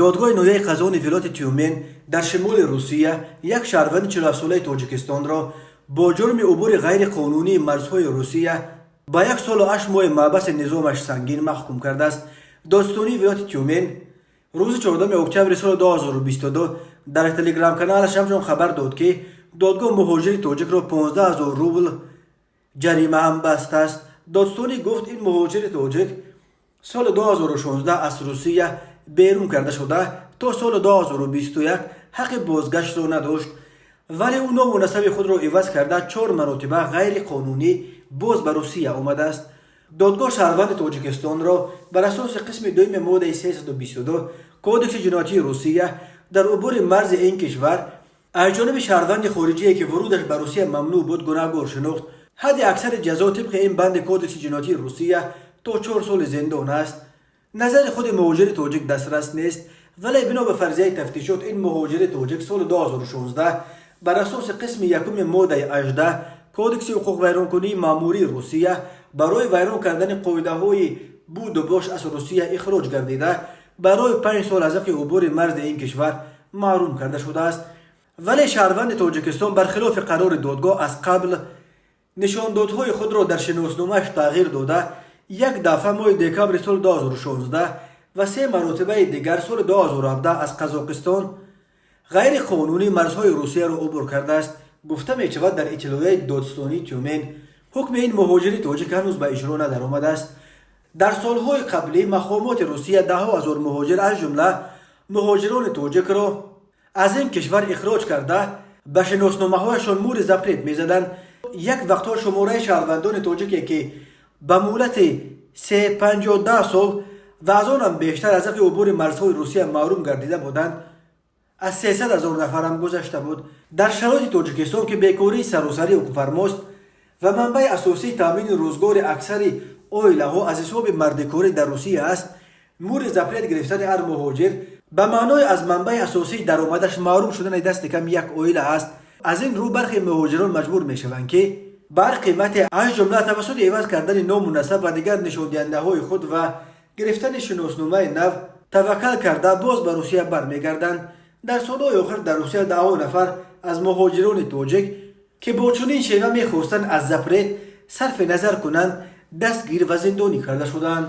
Додгоҳи ноҳияи Қазони вилояти Тюмен дар шимоли Русия як шаҳрванди 47-солаи Тоҷикистонро бо ҷурми убури ғайриқонунии марзҳои Русия ба 1 солу 8 моҳи маҳбаси низомаш сангин маҳкум кардааст. Додситонии вилояти Тюмен рӯзи 14 октябри соли 2022 дар телеграм-каналаш ҳамчунин хабар дод, ки додгоҳ муҳоҷири тоҷикро 15 000 рубл ҷарима ҳам бастааст. Додситонӣ гуфт, ин муҳоҷири тоҷик соли 2016 аз Русия берун карда шуда, то соли 2021 ҳаққи бозгаштро надошт, вале ӯ ному насаби худро иваз карда, чор маротиба ғайриқонунӣ боз ба Русия омадааст. Додгоҳ шаҳрванди Тоҷикистонро бар асоси қисми дуюми моддаи 322 Кодекси ҷиноятии Русия дар убури марзи ин кишвар аз ҷониби шаҳрванди хориҷие, ки вурудаш ба Русия мамнӯъ буд, гунаҳгор шинохт. Ҳадди аксари ҷазо тибқи ин банди Кодекси ҷиноятии Русия то 4 соли зиндон аст. Назари худи муҳоҷири тоҷик дастрас нест, вале бино ба фарзияи тафтишот, ин муҳоҷири тоҷик соли 2016 бар асоси қисми якуми моддаи 18 Кодекси ҳуқуқвайронкунии маъмурии Русия барои вайрон кардани қоидаҳои буду бош аз Русия ихроҷ гардида, барои 5 сол аз ҳаққи убури марзи ин кишвар маҳрум карда шудааст. Вале шаҳрванди Тоҷикистон бар хилофи қарори додгоҳ аз қабл нишондодҳои худро дар шиносномааш тағйир дода, як дафъа моҳи декабри соли 2016 ва се маротибаи дигар соли 2017 аз Қазоқистон ғайриқонунӣ марзҳои Русияро убур кардааст, гуфта мешавад дар иттилоияи додситонии Тюмен. Ҳукми ин муҳоҷири тоҷик ҳанӯз ба иҷро надаромадааст. Дар солҳои қаблӣ мақомоти Русия даҳҳо ҳазор муҳоҷир, аз ҷумла муҳоҷирони тоҷикро, аз ин кишвар ихроҷ карда, ба шиносномаҳояшон мӯри запрет мезаданд. Як вақтҳо шумораи шаҳрвандони тоҷике, ки ба муҳлати 3, 5 ё 10 сол ва аз онам бештар аз ҳаққи убури марзҳои Русия маҳрум гардида буданд, аз 300 ҳазор нафарам гузашта буд. Дар шароити Тоҷикистон, ки бекории саросарӣ ҳукмфармост ва манбаи асосии таъмини рӯзгори аксари оилаҳо аз ҳисоби мардикорӣ дар Русия аст, мӯри запрет гирифтани ҳар муҳоҷир ба маънои аз манбаи асосии даромадаш маҳрум шудани дасти кам як оила аст. Аз ин рӯ бархе муҳоҷирон маҷбур мешаванд, ки ба ҳар қимате, аз ҷумла тавассути иваз кардани ному насаб ва дигар нишондиҳандаҳои худ ва гирифтани шиносномаи нав, таваккал карда, боз ба Русия бармегарданд. Дар солҳои охир дар Русия даҳҳо нафар аз муҳоҷирони тоҷик, ки бо чунин шева мехостанд аз запрет сарфи назар кунанд, дастгир ва зиндонӣ карда шуданд.